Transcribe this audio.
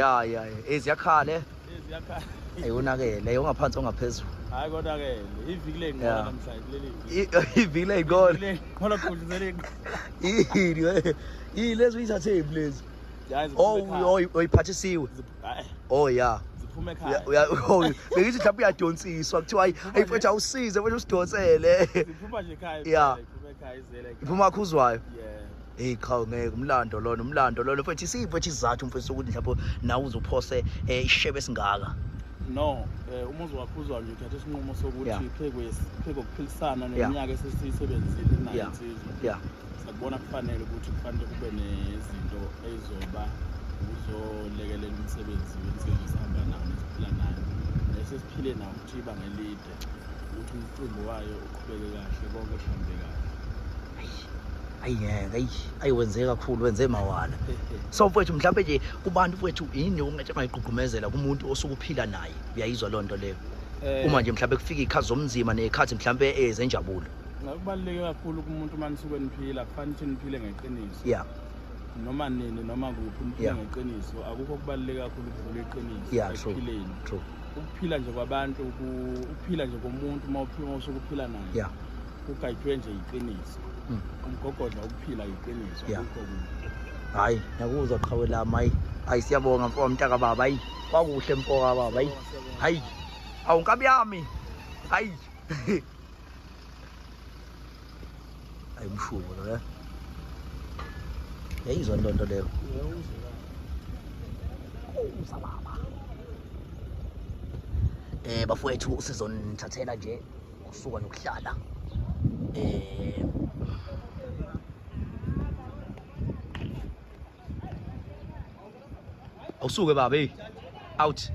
Ya ya, eziyakhala eh. Eziyakhala. Ayonakele, ayongaphansi ongaphezulu. Hayi kodwa ke iviki leyinqola namhlanje kuleli. Iviki leyinqola. Leyinqola khudluzele. Yini we? Yini lezi uyithathephi lezi? Oh, oyiphathisiwe. Oh yeah. Ziphuma ekhaya. Uya oh, bengithi mhlawumbe uyadonsiswa kuthiwa hayi hey mfethu awusize mfethu usidonsele. Ziphuma nje ekhaya. Yeah. Ziphuma ekhaya izele. Iphuma khuzwayo. Yeah. Hey cha ngeke umlando lona umlando lona mfethu isiphi mfethu isizathu mfethu sokuthi mhlawumbe nawe uzophose ishebe esingaka. No, umuzi wakhuzwayo nje uthatha isinqumo sokuthi phekokuphilisana neminyaka esesiyisebenzisile nayo insizwa. Yeah. Sakubona kufanele ukuthi kufanele kube nezinto ezizoba uzolekelela umsebenzi wensizwa esihamba nawo nesiphila nayo nesesiphile nawo ukuthi ibanga elide ukuthi umcimbi wayo uqhubeke kahle konke kuhambe kahle. Ayi ngeke, ayi ayi wenze kakhulu wenze mawala. So mfowethu mhlawumbe nje kubantu mfowethu yini ongayigqugqumezela kumuntu osuke uphila naye uyayizwa loo nto leyo uma nje mhlawumbe kufika iy'khathi zomzima ney'khathi mhlawumbe ezenjabulo. Kubaluleke kakhulu kumuntu uma nisuke niphila kufanele ukuthi niphile ngeqiniso. Yeah. Noma nini noma kuphi niphile ngeqiniso akukho kubaluleke kakhulu ukudlula iqiniso ekuphileni. True. Ukuphila nje kwabantu ukuphila nje komuntu uma uphila usuke uphila naye. Yeah. Kugayijwe nje iqiniso. Umgogodla ukuphila iqiniso akukho kunye. Hayi ngiyakuzwa qhawe lami hayi. Hayi siyabonga mfo mntaka baba hayi. Kwakuhle mfo ka baba hayi. Hayi. Awu nkabi yami. Hayi. Hayi umshubo lo eh. Yayizwa ntonto leyo. Uza baba. Bafowethu sizonithathela nje ukusuka nokuhlala. Awusuke baba hey. Out.